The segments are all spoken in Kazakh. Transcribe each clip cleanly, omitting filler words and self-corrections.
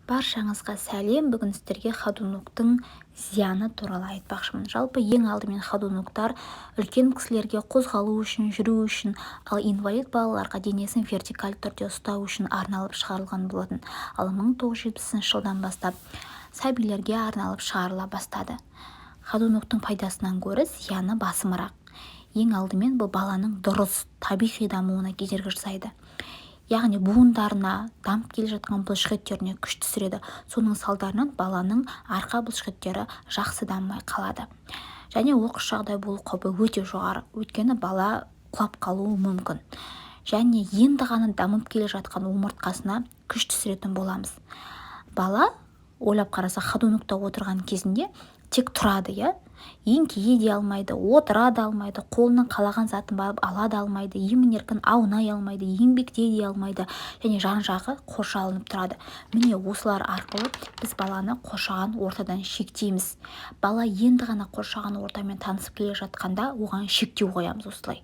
Баршаңызға сәлем! Бүгін сіздерге ходуноктың зияны туралы айтпақшымын. Жалпы, ең алдымен, ходуноктар үлкен кісілерге қозғалу үшін, жүру үшін, ал инвалид балаларға денесін вертикаль түрде ұстау үшін арналып шығарылған болатын. Ал 1970 жылдан бастап сәбилерге арналып шығарыла бастады. Ходуноктың пайдасынан гөрі зияны басымырақ. Ең алдымен, бұл баланың дұрыс, табиғи дамуына кедергі жасайды, яғни буындарына, дамып келе жатқан бұлшықеттеріне күш түсіреді. Соның салдарынан баланың арқа бұлшықеттері жақсы дамымай қалады және оқыс жағдай болу қаупі өте жоғары, өйткені бала құлап қалуы мүмкін және енді ғана дамып келе жатқан омыртқасына күш түсіретін боламыз. Бала, ойлап қараса, ходунокта отырған кезінде тек тұрады, иә, еңкейе де алмайды, отыра да алмайды, қолының қалаған затын барып ала да алмайды, емін-еркін аунай алмайды, еңбектей де алмайды және жан-жағы қоршалынып тұрады. Міне, осылар арқылы біз баланы қоршаған ортадан шектейміз. Бала енді ғана қоршаған ортамен танысып келе жатқанда, оған шектеу қоямыз осылай.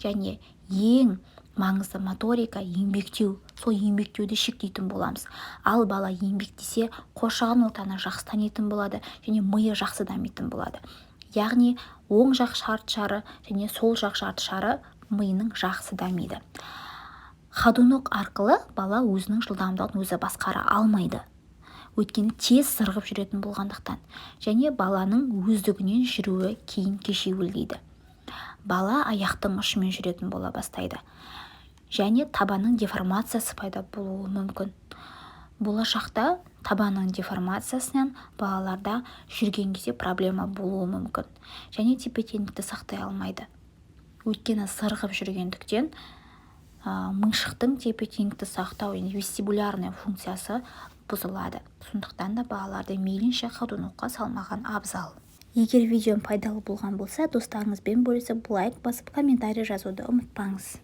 Және ең маңызды моторика, еңбектеу, сол еңбектеуді шектейтін боламыз. Ал бала еңбектесе, қоршаған ортаны жақсы танитын болады және миы жақсы дамитын болады, яғни оң жақ жарты шары және сол жақ жарты шары миының жақсы дамиды. Ходунок арқылы бала өзінің жылдамдығын өзі басқара алмайды, өйткені тез сырғып жүретін болғандықтан, және баланың өздігінен жүруі кейін кешеуілдейді. Бала аяқтың ұшымен жүретін бола бастайды және табанның деформациясы пайда болуы мүмкін. Болашақта табанның деформациясынан балаларда жүрген кезде проблема болуы мүмкін және тепе-теңдікті сақтай алмайды, өйткені сырғып жүргендіктен, мишықтың тепе-теңдікті сақтау, вестибулярный функциясы бұзылады. Сондықтан да балаларды мейлінше ходунокқа салмаған абзал. Егер видеом пайдалы болған болса, достарыңызбен бөлісіп, лайк басып, комментарий жазуды ұмытпаңыз.